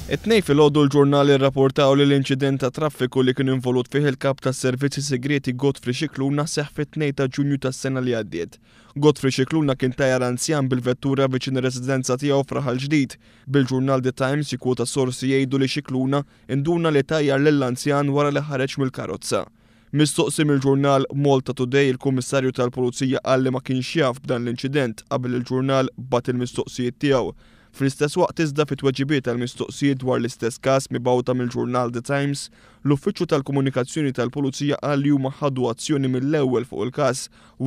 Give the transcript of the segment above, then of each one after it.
It-Tnejn filgħodu l-ġurnali rrapportaw li l-inċident ta' traffiku li kien involut fih il-Kap tas-Servizzi Sigrieti Godfrey Scicluna seħħ fit-2 ta' Ġunju tas-sena li għaddiet. Godfrey Scicluna kien tajjar anzjan bil-vettura viċin ir-residenza tiegħu f'Raħal Ġdid, bil-ġurnal The Times jikkwota sorsi jgħidu li Scicluna induna li tajjar lill-anzjan wara li ħareġ mill-karozza. Mistoqsi mill-ġurnal Malta Today il-Kummissarju tal-Pulizija qal li ma kienx jaf b'dan l-inċident qabel il-ġurnal bagħat il-mistoqsijiet tiegħu. Fl-istess waqt iżda fi tweġibiet għal mistoqsijiet dwar l-istess każ mibgħuta mill-ġurnal The Times, l-Uffiċċju tal-Komunikazzjoni tal-Pulizija qal li huma ħadu azzjoni mill-ewwel fuq il-każ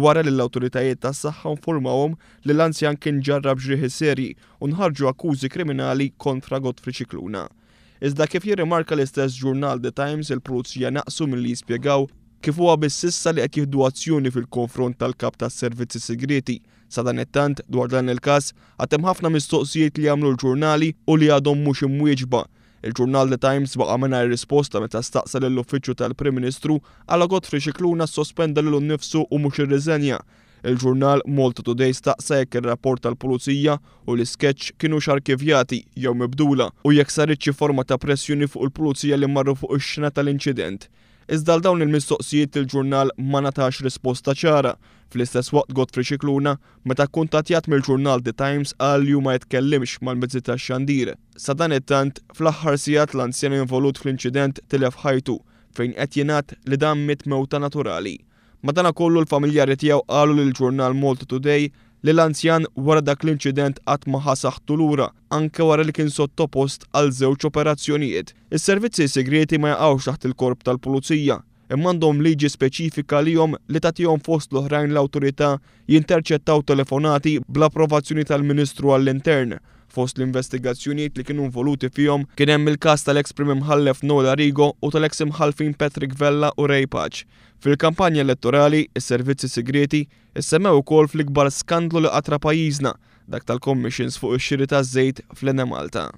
wara li l-awtoritajiet tas-saħħa informawhom li l-anzjan kien ġarrab ġrieħi serji u nħarġu akkużi kriminali kontra Godfrey Scicluna. Iżda kif jirrimarka l-istess ġurnal The Times il-Pulizija naqsu milli jispjegaw kif huwa biss issa li qed jieħdu azzjoni fil-konfront tal-Kap tas-Servizzi Sigrieti. Sadanittant, dwar dan il-każ, għad hemm ħafna mistoqsijiet li għamlu l-ġurnali u li għadhom mhux imwieġba. Il-ġurnal The Times baqa' mingħajr risposta meta staqsa lill-Uffiċċju tal-Prim Ministru għala Godfrey Scicluna ssospenda lilu nnifsu u mhux irriżenja. Il-ġurnal Malta Today staqsa jekk ir-rapport tal-Pulizija u l-iskeċċ kinux arkivjati jew mibdula u jekk saritx xi forma ta' pressjoni fuq il-Pulizija li marru fuq ix-xena tal-inċident. Iżda għal dawn il-mistoqsijiet il-ġurnal ma ngħatax risposta ċara. Fl-istess waqt Godfrey Scicluna, meta kkuntattjat mill-ġurnal The Times qal li hu ma jitkellimx mal-mezzi tax-xandir. Sadanittant, fl-aħħar sigħat l-anzjan involut fl-inċident tilef ħajtu fejn qed jingħad li dan miet mewta naturali. Madanakollu l-familjari tiegħu qalu lill-ġurnal Malta Today li l-anzjan wara dak l-inċident qatt ma ħa saħħtu lura anke wara li kien sottopost għal żewġ operazzjonijiet. Is-servizzi sigrieti ma jaqgħux taħt il-Korp tal-Pulizija imma għandhom liġi speċifika għalihom li tagħtihom fost l-oħrajn l-awtorità jinterċettaw telefonati bl-approvazzjoni tal-Ministru għall-Intern. Fost l-investigazzjonijiet li kienu involuti fihom kien hemm il-każ tal-eks Prim Imħallef Noel Arrigo u tal-eks Imħallfin Patrick Vella u Ray Pace. Fil-kampanja elettorali, is-servizzi sigrieti issemmew ukoll fl-ikbar skandlu li qatt ra pajjiżna, dak tal-commissions fuq ix-xiri taż-żejt fl-Enemalta.